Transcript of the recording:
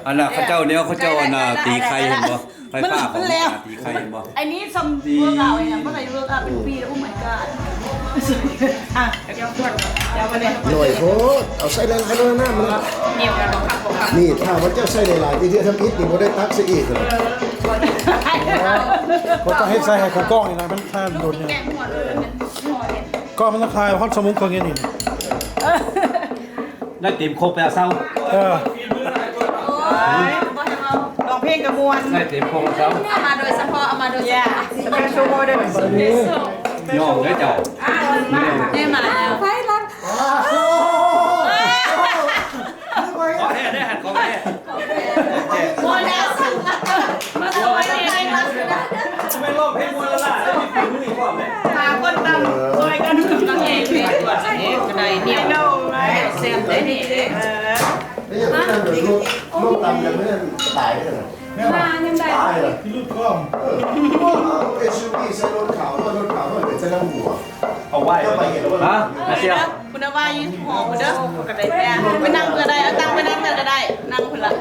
ອັນນ່າ ເຂົາເຈົ້າແນວ ເຂົາເຈົ້າອັນນ່າ ຕີໄຂ່ເຫັນບໍ່? ໄຟຟ້າຂອງ ມັນແລ້ວ ຕີໄຂ່ເຫັນບໍ່? ອັນນີ້ຊຳເວີກເອົາຫຍັງ ບໍ່ໄດ້ເວີກເອົາເປັນປີແລ້ວ. Oh my god. ອ່ະ ດຽວກ່ອນ ດຽວມາເລີຍ ໜ້ອຍໂພດ ເອົາໃສ່ແລ້ວ ຂະໜາດນັ້ນມັນ ນີ້ ຖ້າວ່າເຈົ້າໃສ່ຫຼາຍໆ ອີກເທື່ອທຳອິດນີ້ບໍ່ໄດ້ຕັກໃສ່ອີກເລີຍ. ເຂົາເຈົ້າເຮັດໃສ່ໃຫ້ເຂົາກ້ອງນີ້ນະ ມັນທານດົນນີ້ ກ້ອງມັນຕ້ອງຄາຍຮອດຊົ່ວໂມງເຄິ່ງນີ້. ໄດ້ເຕັມຄົກໄປເອົາເຊົາ. ເອີ ໂອ້ຍ ບໍ່ໃຫ້ເວົ້າ ຮ້ອງເພງກໍມ່ວນ ໄດ້ເຕັມຄົກເອົາເຊົາ. ເອົາມາໂດຍສະເພາະ ເອົາມາໂດຍສະເພາະ special order. ໂອ້ ຍອມເດີເຈົ້າ. ນີ້ມາແລ້ວ ໄຟລັດ ຂອງແທ້ເດີ ຂອງແທ້. ບໍ່ແລ້ວ ມາສະບາຍດີ ແມ່ນຮ້ອງເພງມ່ວນລະລາ ໄດ້ມີຝີມືອີກພ້ອມເດ້. ຫາຄົນຕຳຊ່ອຍກັນ ນາງເອກເດ້ ກະໄດ້ໜຽວ ແຊບເດ້ນີ້. ເອີ ແລ້ວຢ່າງນັ້ນໂດຍລວມ ລວມຕຳກັນເມື່ອຕາຍເດ້. ແມ່ນບໍ່? ຕາຍເລີຍ ພິລຸດກ້ອງ. ເອີ ເອັສຢູວີ ໃສ່ລົດຂາວ ລົດຂາວ ເປັນໃສ່ນ້ຳຫົວ ເອົາໄວ້ ຮະ ມາເຊຍ. ຄຸນນະວ່າຢູ່ຫໍພຸ້ນເດີ ກະໄດ້ ໄປນັ່ງເພື່ອໃດ ເອົາຕັ້ງໄປນັ່ງເພື່ອກະໄດ້ ນັ່ງພຸ້ນລະ.